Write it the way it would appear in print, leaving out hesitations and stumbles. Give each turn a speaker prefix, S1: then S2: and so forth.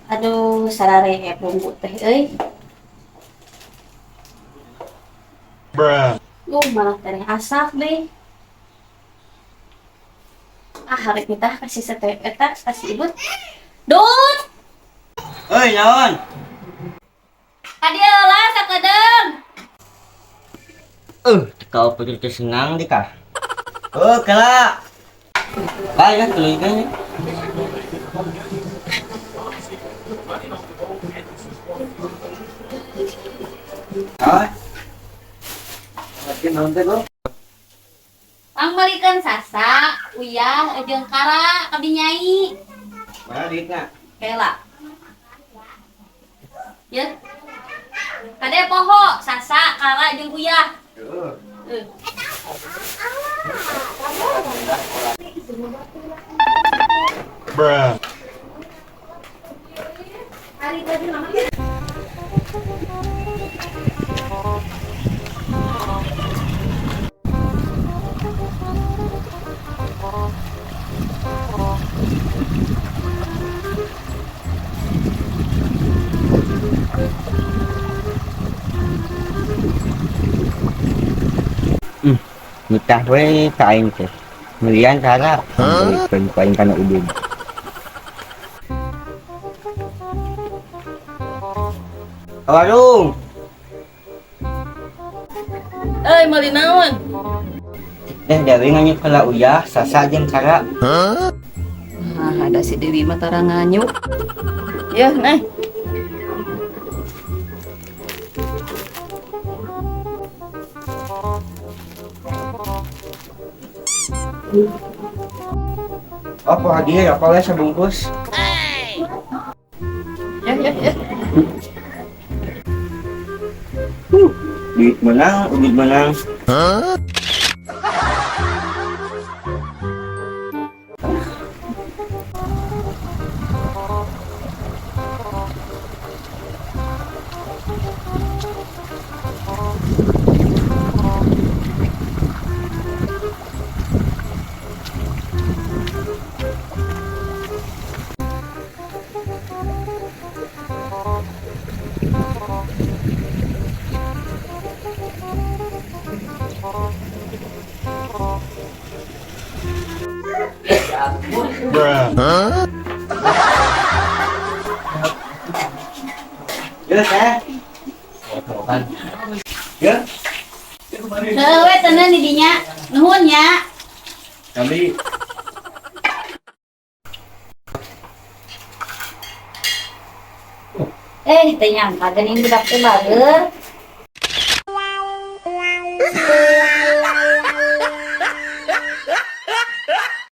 S1: Aduh, sarare bumbu teh euy.
S2: Bruh.
S1: Malah teh asak deh. Ah, hari kita kasih sete eta kasih ibut. Dut!
S3: Euy, naon?
S1: Kadieu lah sakedeung.
S3: Kau pergi teh senang di kah? Oh, kala. Bae kan tuluy kan. Ah. Makin naon teh, Bro?
S1: Pangmeulikeun sasa, uyah jeung kara ka binyai.
S3: Mana duitna?
S1: Kela. Ya. Kade poho sasa, kara jeung uyah.
S3: Heeh.
S2: Bruh.
S3: Nitah we ka aing teh. Melian kara, beuikeun ku aing kana ubud. Ka warung.
S1: Euy, meuli naon?
S3: Teh Dewi nganyuk kala uyah, sasa jeung kara.
S1: Nah, ada si Dewi mah tara nganyuk. Yeuh, nah.
S3: Oh, poho dieu rokok we sabungkus.
S1: Ya, ya, ya.
S3: Duit menang, duit menang.
S2: Bruh.
S3: Ya, teh. Ya.
S1: Heuh we teundeun di dinya. Nuhun nya.
S3: Kami.
S1: Teu nyangka geuning budak teh bageur.